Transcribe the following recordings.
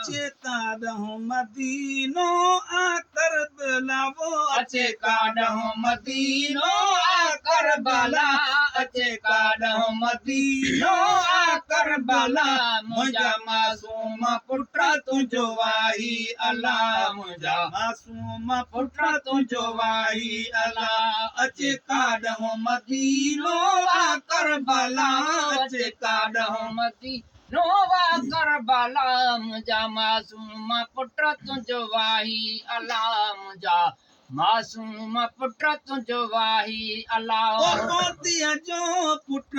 اچي ڪاڏهون مدينو آ ڪربلا وو. اچي ڪاڏهون مدينو آ ڪربلا. اچي ڪاڏهون مدينو آ ڪربلا. منهنجا معصوم پٽ تنهنجو واهي الا. منهنجا معصوم پٽ تنهنجو واهي الا. اچي ڪاڏهون مدينو آ ڪربلا. اچي ڪاڏهون مدينو آ ڪربلا. منهنجا معصوم پٽ تنهنجو واهي الا. منهنجا معصوم پٽ تنهنجو واهي الا. او پوتيء جو پٽ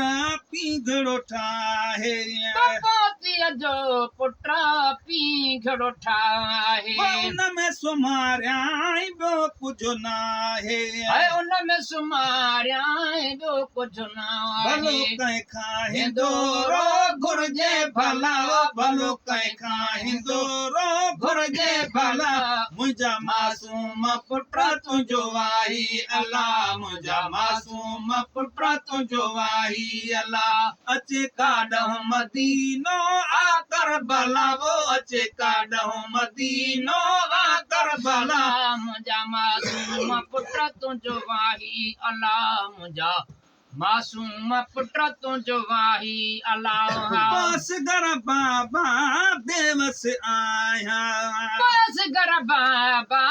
پينگهڙو ٺاهي. پوتيء جو پٽ پينگهڙو ٺاهي. ان ۾ سمهاريائين ٻيو ڪجهه ناهي. ان ۾ سمهاريائين ٻيو ڪجهه ناهي. ڀلو ڪنهن کان هندورو گهرجي ڀلا. ڀلو ڪنهن کان هندورو گهرجي ڀلا. منهنجا معصوم پٽ تنهنجو واهي الا. منهنجا معصوم پٽ تنهنجو واهي الا. اچي ڪاڏهون مدينو آ ڪربلا وو. اچي ڪاڏهون مدينو آ ڪربلا. منهنجا معصوم پٽ تنهنجو واهي الا. منهنجا معصوم پٽ تنهنجو واهي الا. بس گهر بابا بيوس آهيان. بس گهر بابا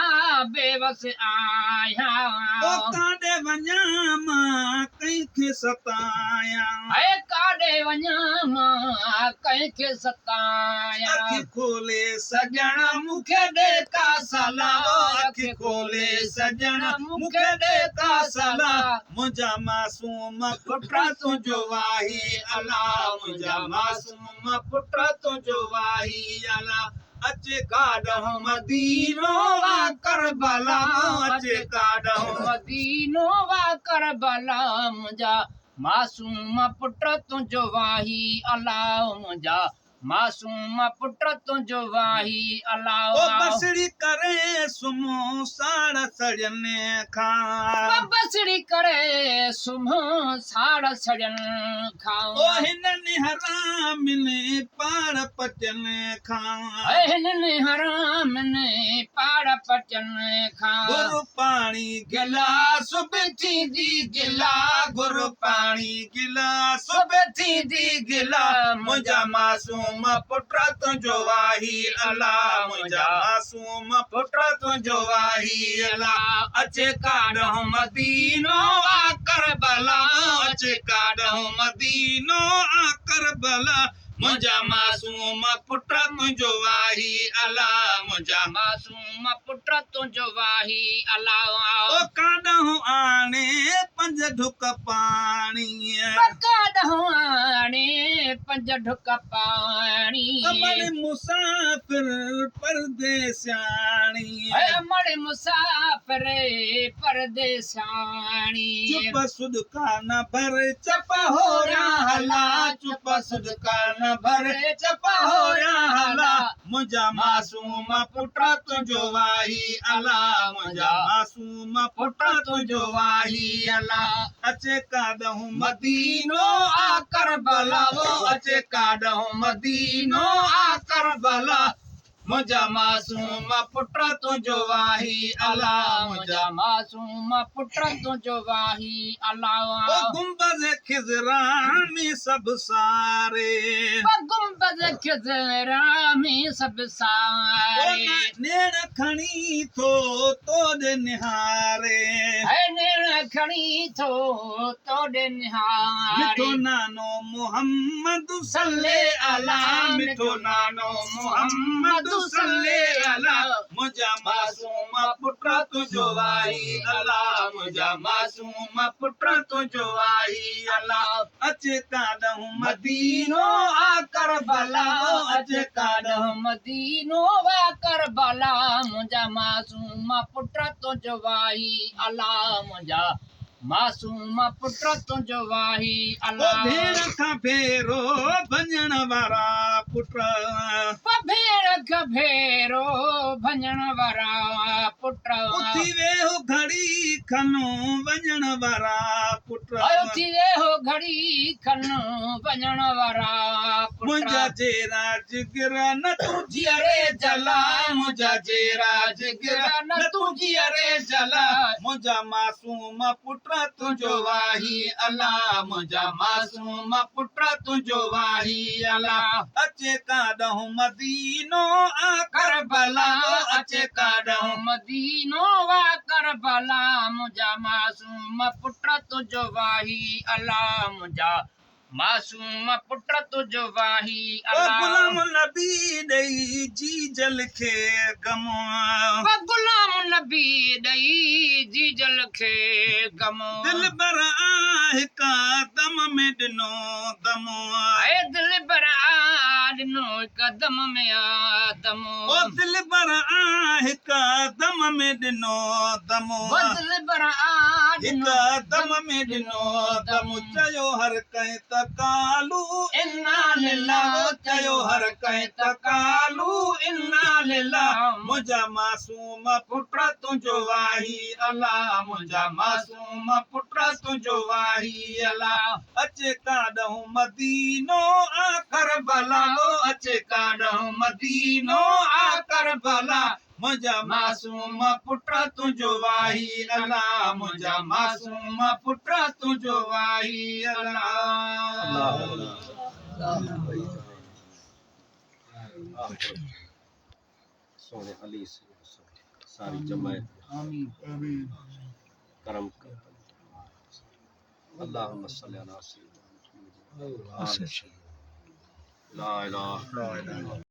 بيوس آهيان. او ڪاڏي وڃان مان ڪنهن کي ستايان. اي ڪاڏي وڃان مان ڪنهن کي ستايان. اک کولي سڄڻ مون کي ڏي ڪا صلاح. اک کولي سڄڻ مون کي ڏي ڪا صلاح. منهنجا معصوم پٽ تنهنجو واهي الا. منهنجا معصوم پٽ تنهنجو واهي الا. اچي ڪاڏهون مدينو آ ڪربلا. اچي ڪاڏهون مدينو آ ڪربلا. منهنجا معصوم پٽ تنهنجو واهي الا. منهنجا معصوم پٽ تنهنجو واهي الا. او بسڙي ڪري سمهون ساڙ سڙين کان. بسڙي ڪري سمهون ساڙ سڙين کان. او هنن حرامين پاڙ پٽين کان. هنن حرامين پاڙ پٽين کان. گهر پاڻي گلاس به ٿيندي گلا. گهر پاڻي گلاس به ٿيندي گلا. منهنجا معصوم پٽ تنهنجو واهي الا. منهنجا معصوم پٽ تنهنجو واهي الا. اچي ڪاڏهون مدينو آ ڪربلا. اچي ڪاڏهون مدينو آ ڪربلا. منهنجا معصوم پٽ تنهنجو واهي الا. منهنجا معصوم پٽ تنهنجو واهي الا. او ڪاڏهون آڻي پنج ڍڪ پاڻي. ڪاڏهون آڻي پنج ڍڪ پاڻي. امڙ مسافر پرديسياڻي. امڙ مسافر پرديسياڻي. چپ سڏڪا نه ڀر چپ هوريان هلا. چپ سڏڪا نه ڀر چپ هوريان هلا. منهنجا معصوم پٽ تنهنجو واهي الا. منهنجا معصوم پٽ تنهنجو واهي الا. اچي ڪاڏهون مدينو آ ڪربلا وو. اچي ڪاڏهون مدينو آ ڪربلا. منهنجا معصوم پٽ تنهنجو واهي الا. منهنجا معصوم پٽ تنهنجو واهي الا. او گنبذ خضرا ۾ سڀ ساري. گنبذ خضرا ۾ سڀ ساري. نيڻ کڻي ٿو توڏي نهاري. نيڻ کڻي ٿو توڏي نهاري. مٺو نانو محمد صلي الا. مٺو نانو محمد صلي الا. منهنجا معصوم پٽ تنهنجو واهي الا. منهنجا معصوم پٽ تنهنجو واهي الا. اچي ڪاڏهون مدينو آ ڪربلا. اچي ڪاڏهون مدينو آ ڪربلا. منهنجا معصوم پٽ تنهنجو واهي الا. منهنجا معصوم پٽ تنهنجو واهي او الا. ڀيڻ کان ڀيرو ڀڃڻ وارا پٽ. او ڀيڻ کان ڀيرو ڀڃڻ وارا پٽ. اٿي ويهو گهڙي کن وڃڻ وارا پٽ. اٿي ويهو گهڙي کن وڃڻ وارا پٽ. منهنجا جيرا جگر نه تون جيئري جلا، منهنجا جيرا جگر نه تون جيئري جلا، منهنجا معصوم پٽ تنهنجو واهي الا، منهنجا معصوم پٽ تنهنجو واهي الا، اچي ڪاڏهون مدينو آ ڪربلا، اچي ڪاڏهون مدينو آ ڪربلا، منهنجا معصوم پٽ تنهنجو واهي الا، منهنجا معصوم پٽ تنهنجو واهي او الا. غلام نبي ڏئي جيجل کي غم، او غلام نبي ڏئي جيجل کي غم، دلبر آ هڪ دم ۾ ڏنو دم، اي دلبر آ ڏنو هڪ دم ۾ آ دم، او دلبر آ هڪ دم ۾ ڏنو دم، او دلبر آ هڪ دم ۾ ڏنو دم، چيو هر ڪنهن ته ڪالو انا لله، چيو هر ڪنهن ته ڪالو انا لله، منهنجا معصوم پٽ تنهنجو واهي الا، منهنجا معصوم پٽ تنهنجو واهي الا، اچي ڪاڏهون مدينو آ ڪربلا، اچي ڪاڏهون مدينو آ ڪربلا، منهنجا معصوم پٽ تنهنجو واهي الا، منهنجا معصوم پٽ تنهنجو واهي الا. سونے علی ساری جماعت آمين کرم کر۔ اللهم صل على سيدنا محمد۔ لا الہ۔